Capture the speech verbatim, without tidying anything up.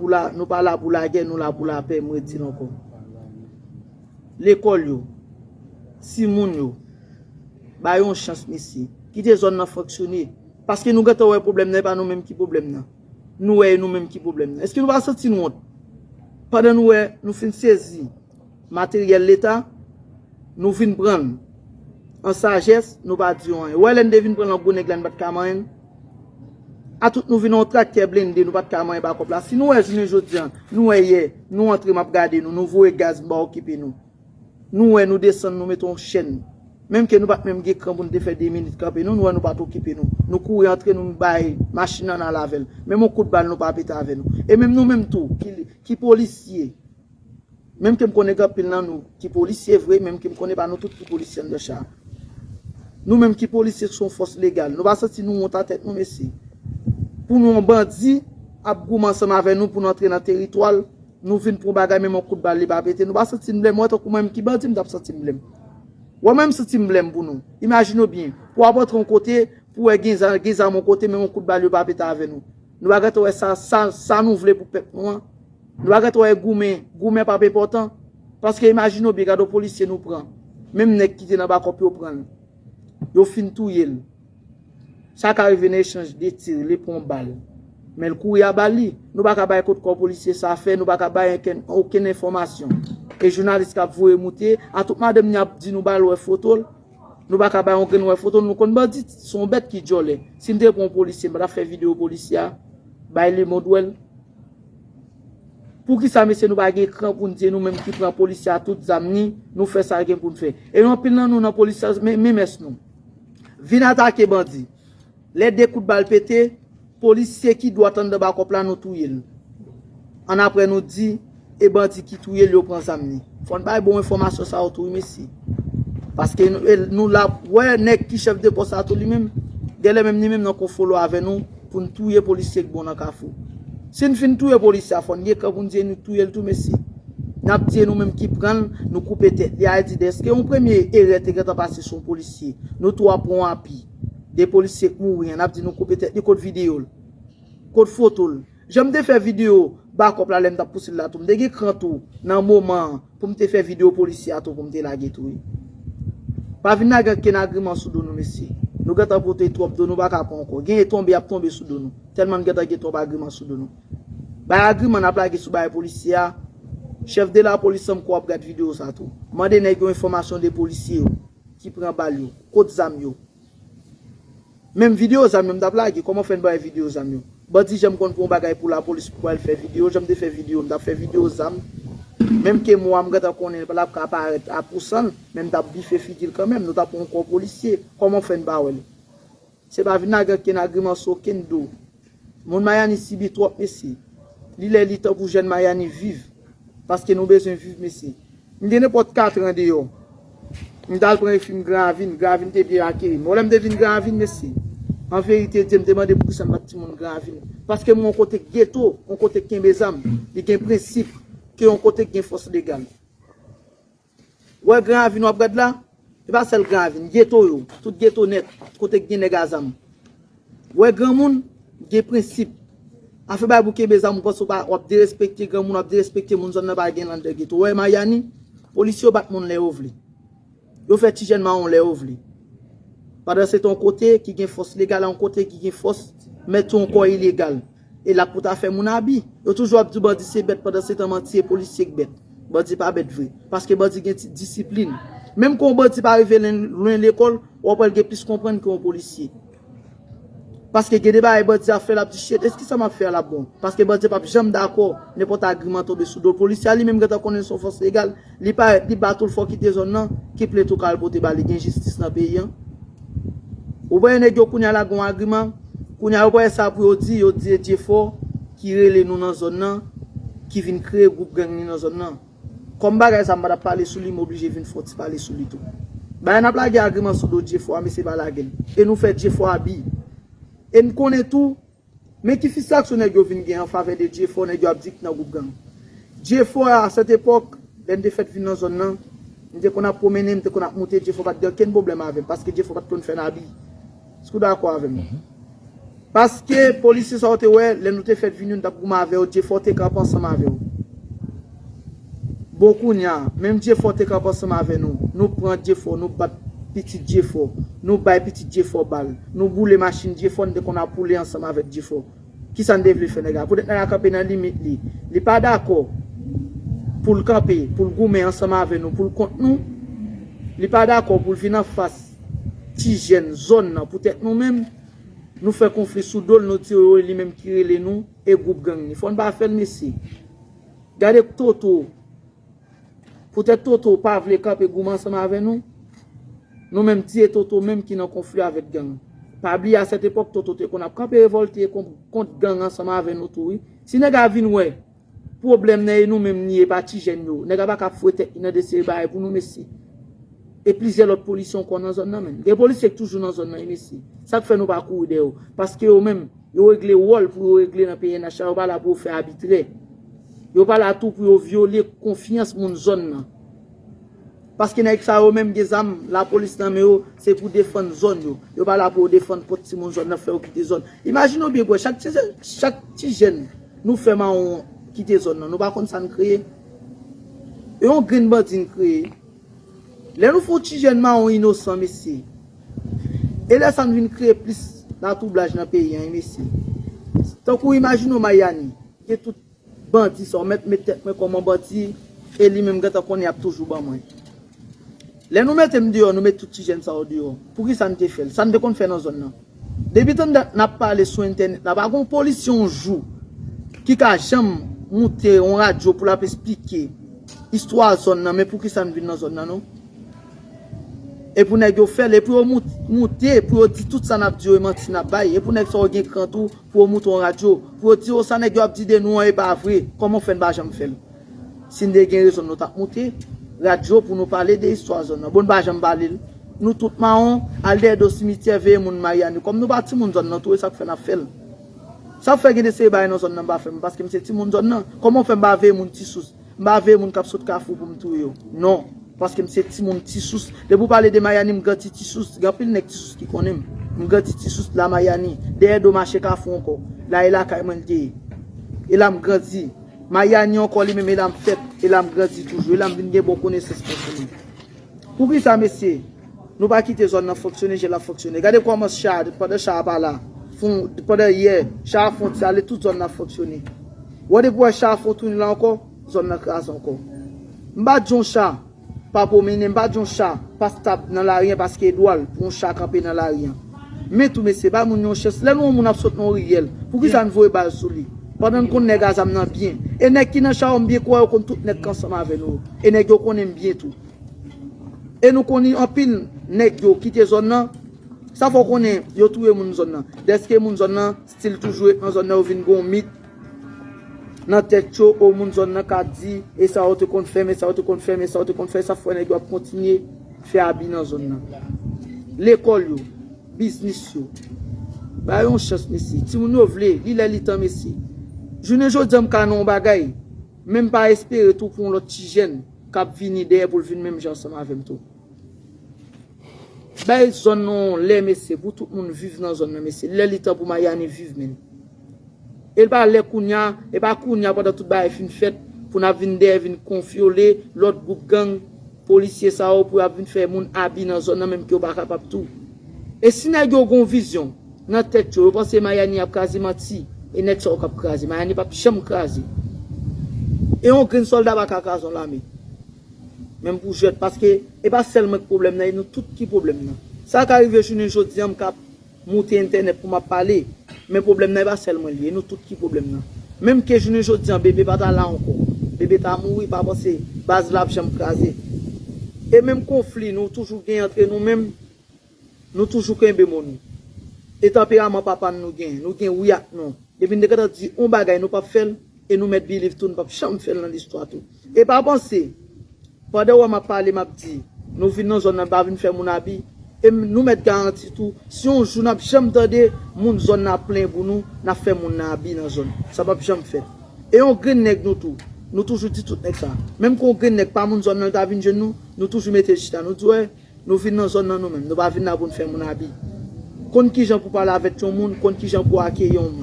Pou la, nou pa la pou lagè, nou la pou lapè, m redi l ankò. Lekòl yo, timoun yo, ba yo yon chans, mesye. Kite zòn nan fonksyone. Paske nou gentan wè pwoblèm nan, e pa nou menm ki pwoblèm nan. Nou wè e nou menm ki pwoblèm nan. Èske nou pa santi nou wont? Pandan nou wè, nou fin sezi materyèl Leta, nou vin pran l an sajès, nou pa di yo anyen. Ou wè lè n te vin pran l an gwo nèg la, n pa t ka manyen l. A tout nou vin yon traktè blende, nou pa t ka manyen bakòp la. Si nou wè jounen jodi a, nou wè yè, nou antre, m ap gade nou, nou voye gaz, m pa okipe nou. Nou wè nou desann, nou mete yon chèn. Menm ke nou pa t menm gen kran pou n te fè de minit kanpe nou, nou wè nou pa t okipe nou. Nou kouri antre, nou bay machin nan al avè l. Menm yon kout bal nou pa pete avè nou. E menm nou menm tou, ki, ki polisye, menm ke m konnen gen anpil nan nou ki polisye vre, menm ke m konnen pa nou tout ki polisye anndan cha. Nou menm ki polisye ki se yon fòs legal, nou pa santi nou wont a tèt nou, mesye? Pou nou yon bandi ap goumen ansanm avè nou pou n antre nan teritwa l, nou vin pou yon bagay, menm yon kout bal li pa pete, nou pa santi n blèm? Wè tankou mwen menm ki bandi, m t ap santi m blèm. Wè mwen m santi m blèm pou nou. Imajine w byen, pou w ap antre yon kote, pou w wè gen zam, gen zam yon kote, menm yon kout bal yo pa pete avè nou. Nou pa gentan wè sa, sa, sa nou vle pou pèp nou an? Nou pa gentan wè goumen, goumen p ap enpòtan? Paske imajine w byen, gade yon polisye nou pran. Menm nèg ki te nan bakòp yo pran l. Yo fin touye l. Sa ka rive nan echanj de tir, li pran yon bal. Men l kouri a bal li. Nou pa ka bay kot kò polisye sa fè, nou pa ka bay okenn, okenn enfòmasyon. E jounalis k ap voye moute, a tout madanm ni ap di nou ba l wè foto l. Nou pa ka bay yon grenn wè foto l, nou konn bandi se yon bèt ki djòlè. Si m te pran yon polisye, m pa t ap fè videyo polisye a, bay lemonn wè l. Poukisa, mesye, nou pa gen kran pou n di e nou menm ki pran polisye a tout zam ni, nou fè sa gen pou n fè? E anpil nan nou nan polisye a, men, men mès nou. Vin atake bandi. Lè de kout bal pete, polisye ki dwat anndan bakòp la, nou touye l. Annapre nou di, e bandi ki touye l, yo pran zam ni. Fò n bay bon enfòmasyon sa yo tou, wi, mesye. Paske nou, e nou la, wè nèg ki chèf de pòs la tou li menm, genlè menm li menm nan konfolo avè nou pou n touye polisye k bon nan Kafou. Si n fin touye polisye a, fò n gen kran pou n di e nou touye l tou, mesye. N ap di e nou menm ki pran l, nou koupe tèt li. A di, dèske yon premye erè te gentan pase sou yon polisye, nou tou ap pran yon api. De polisye k mouri an, n ap di nou koupe tèt li, kot videyo l? Kot foto l? Jan m te fè videyo bakòp la lè m t ap pouse l la tou, m te gen kran tou nan moman an pou m te fè videyo polisye a tou pou m te lage tou, wi. Pa vin lage ankenn agriman sou do nou, mesye. Nou gentan pote twòp do nou pa ka pran ankò. Genyen tonbe y ap tonbe sou do nou. Tèlman n gentan gen twòp agriman sou do nou. Bay agriman n ap lage sou bagay polisye a. Chèf de lapolis, m kwè w ap gad videyo sa tou. Mande nèg yo enfòmasyon de polisye yo ki pran bal yo, kot zam yo. Menm videyo zam yo m t ap lage, kòman fè n bay videyo zam yo? Bandi janm konn pran yon bagay pou lapolis pou al fè videyo, jan m te fè videyo, m t ap fè videyo zam. Menm ke mo a m gentan konnen l pa t ap ka parèt a pou san l, men m t ap bife figi l kanmenm, nou t ap pran yon kò polisye, kòman fè n pa wè l? Se pa vin lage ankenn agriman sou okenn do. Moun Mayani sibi twòp, mesye. Li lè li tan pou jèn Mayani viv. Paske nou bezwen viv, mesye. M gen nenpòt katran deyò. M t al pran refi m Gran Ravin. Gran Ravin te byen akèyi m. Bon, lè m te vin Gran Ravin, mesye, an verite Dye, m te mande poukisa m pa t timoun Gran Ravin. Paske m yon kote geto, yon kote k kenbe zam, li gen prensip, ke yon kote k gen fòs legal. Wè Gran Ravin w ap gad la? E pa sèl Gran Ravin, geto yo, tout geto nèt, kote k gen nèg a zam. Wè granmoun, gen prensip. Afè bay pou kenbe zam, ou panse w pa, w ap derespekte granmoun, w ap derespekte moun zòn nan pa gen anndan geto. Wè Mayani, polisye yo bat moun lè yo vle. Yo fè ti jèn mawon lè yo vle. Pandan se tan yon kote ki gen fòs legal, yon kote ki gen fòs mèt yon kò ilegal. E l ap pou ta fè moun abi. Yo toujou ap di w bandi se bèt, pandan se tan manti e polisye k bèt. Bandi pa bèt vre. Paske bandi gen ti disiplin. Menm ke yon bandi pa rive lwen, lwen lekòl, w ap wè l gen plis konprann ke yon polisye. Paske gen de bagay bandi ap fè, l ap di, "Shit, èske sa m ap fè a l ap bon?" Paske bandi p ap janm dakò nenpòt agriman tonbe sou do l. Polisye a li menm gentan konnen l se yon fòs legal, li parèt, li bat ou l fè w kite zòn nan, ki plent ou ka al pote ba li, gen jistis nan peyi an. Ou pa wè nèg yo kounye a lage yon agriman, kounye a yo pa wè sa pou yo di, yo di e Djefò ki rele nou nan zòn nan, ki vin kreye gwoup gang li nan zòn nan. Kòm bagay sa m pa t ap pale sou li, m oblije vin fè yon ti pale sou li tou. Bagay n ap lage agriman sou do Djefò a, mesye pa lage l. E nou fè Djefò abi. E n konnen tou, men ki fristrasyon nèg yo vin gen an favè de Djefò, nèg yo ap di k nan gwoup gang. Djefò a, a sèt epòk, lè n te fèt vin nan zòn nan, m te konn ap pwomennen, m te konn ap moute, Djefò pa t gen okenn pwoblèm avè m, paske Djefò pa t konn fè n abi. Èske w dakò avè m? Paske polisye sa yo te wè, lè nou te fèk vini, nou t ap goumen avè yo, Djefò te kanpe ansanm avè yo. Bon, kounye a, menm Djefò te kanpe ansanm avè nou. Nou pran Djefò, nou bat pitit Djefò, nou bay pitit Djefò bal, nou boule machin Djefò, nou te konn ap woule ansanm avèk Djefò. Kisa n te vle fè nèg la? Poutèt nèg la kanpe nan limit li. Li pa dakò pou l kanpe, pou l goumen ansanm avè nou, pou l kont nou. Li pa dakò pou l vin anfas ti jèn zòn nan. Poutèt nou menm, nou fè konfli sou do l, nou tire yo, e li menm ki rele nou, e gwoup gang li. Fò n pa fè l, mesye. Gade Toto. Poutèt Toto pa vle kanpe goumen ansanm avè nou, nou menm di e Toto menm ki nan konfli avèk gang. Pa bliye a sèt epòk Toto te konn ap kanpe revòlte kont, kont gang ansanm avè nou tou wi. Si nèg la vin wè pwoblèm nan e nou menm li ye, pa ti jèn yo, nèg la pa ka foure tèt li nan de seri bagay pou nou mesye. E plizyè lòt polisye ankò nan zòn nan menm. Gen polisye ki toujou nan zòn nan wi mesye. Sa k fè nou pa kouri dèyè yo? Paske yo menm, yo regle wòl pou yo regle nan P N H la, yo pa la pou yo fè abitrè. Yo pa la tou pou yo vyole konfyans moun zòn nan. Paske nèg sa yo menm gen zam, lapolis nan men yo, se pou defann zòn yo. Yo pa la pou yo defann kont timoun zòn nan, fè yo kite zòn. Imajine w byen kwè, chak ti, chak ti jèn nou fè mawon kite zòn nan, nou pa konn sa n kreye. E yon grenn bandi n kreye. Lè nou fè yon ti jèn mawon inosan, mesye. E lè sa n vin kreye plis latwoublaj nan peyi an, mesye. Tankou imajine w Mayani, gen tout bandi sa, w mèt met tèt mwen kòm yon bandi, e li menm gentan konnen y ap toujou ban mwen. Lè nou mete m deyò, nou met tout ti jèn sa yo deyò. Poukisa n te fè l? Sa n te konn fè nan zòn nan. Depi tann dat n ap pale sou entènèt la, pa gon polisye yon jou ki ka janm moute yon radyo pou l ap esplike istwa zòn nan, men poukisa n vin nan zòn nan non. E pou nèg yo fè l, e pou yo mout-, moute, pou yo di tout sa n ap di yo e manti n ap bay, e pou nèg sa yo gen kran tou, pou yo moute yon radyo, pou yo di yo sa nèg yo ap di de nou an e pa vre, kòman w fè n pa janm fè l? Si n te gen rezon nou t ap moute radyo pou nou pale de istwa zòn nan. Bon, n pa janm pale l. Nou tout mawon, al dèyè do simityè veye moun Mayani. Kòm nou pa timoun zòn nan tou, e sa k fè n ap fè l. Sa k fè gen de seri bagay nan zòn nan m pa fè m, paske m se timoun zòn nan. Kòman w fè m pa veye moun Ti Sous? M pa veye moun k ap sot Kafou pou m touye yo. Non, paske m se timoun Ti Sous. Depi w pale de Mayani, m grandi Ti Sous. Gen anpil nèg Ti Sous ki konnen m. M grandi Ti Sous la Mayani. Dèyè do mache Kafou ankò. La e lakay mwen l te ye. E la m grandi. Mayani ankò li menm, e la m fèt, e la m grandi toujou, e la m vin gen bon konesans pèsonèl. Poukisa, mesye, nou pa kite zòn nan fonksyone jan l ap fonksyone? Gade kòman cha, pandan cha a pa la, fon, pandan yè, cha a fon ti ale, tout zòn nan ap fonksyone. Wè depi w wè cha a fon tounen la ankò, zòn nan kraze ankò. M pa di yon cha pa pwomennen, m pa di yon cha pa stab nan lari an paske e dwa l pou yon cha kanpe nan lari an. Men tou, mesye, bay moun yon chans. Lè nou wè yon moun ap sot nan yon riyèl, poukisa n voye bal sou li? Pandan n konn nèg a zam nan byen. E nèg ki nan cha yo, m byen kwè yo konn tout nèg k ansanm avè nou yo. E nèg yo konnen m byen tou. E nou konnen anpil nèg yo kite zòn nan. Sa fè w konnen yo touye moun zòn nan. Dèske moun zòn nan stil toujou ret nan zòn nan, yo vin gen yon mit nan tèt yo, o moun zòn nan ka di, e sa yo te konn fè, men sa yo te konn fè, men sa yo te konn fè, sa fè nèg yo ap kontinye fè abi nan zòn nan. Lekòl yo, biznis yo. Ba yo yon chans, mesye. Timoun yo vle, li lè li tan, mesye. Jounen jodi a, m ka nan yon bagay, men m pa espere tou pou yon lòt ti jèn k ap vini dèyè pou l vin menm jan ansanm avè m tou. Bay zòn nan yon lè, mesye, pou tout moun viv nan zòn nan, mesye. Lè li tan pou Mayani viv, menn. E l pa lè kounye a, e pa kounye a pandan tout bagay fin fèt, pou n ap vin dèyè, vin konfyole lòt gwoup gang, polisye sa yo, pou y ap vin fè moun abi nan zòn nan, menm ke yo pa kapab tou. E si nèg yo gon vizyon nan tèt yo, yo panse Mayani ap kraze, manti, e nèg sa yo k ap kraze. Mayani p ap janm kraze. E yon grenn sòlda pa ka kraze yon lame. Menm pou jwèt, paske e pa sèl mwen k pwoblèm nan, e nou tout ki pwoblèm nan. Sa ka rive jounen jodi a, m ka moute entènèt pou m ap pale, men pwoblèm nan e pa sèl mwen li ye, e nou tout ki pwoblèm nan. Menm ke jounen jodi a, Bebe pa ta la ankò, Bebe ta mouri, pa panse baz la ap janm kraze. E menm konfli nou toujou gen antre nou menm, nou toujou kenbe mo nou. E tanperaman papa n nou gen, nou gen wi ak non. Depi n te gentan di yon bagay, nou p ap fè l, e nou mèt biliv tou, nou p ap janm fè l nan listwa tou. E pa panse, pandan w wè m ap pale, m ap di, nou vin nan zòn nan, pa vin fè moun abi. E m, nou mèt garanti tou, si yon jou n ap janm tande moun zòn nan ap plenyen pou nou, n ap fè moun nan abi nan zòn. Sa p ap janm fèt. E yon grenn nèg nou tou, nou toujou di tout nèg sa. Menm ke yon grenn nèg pa moun zòn nan, ta vin jwenn nou, nou toujou mete chita, nou di, wè, nou vin nan zòn nan nou menm, nou pa vin la pou n fè moun abi. Konn kijan pou pale avèk yon moun, konn kijan pou akeyi yon moun.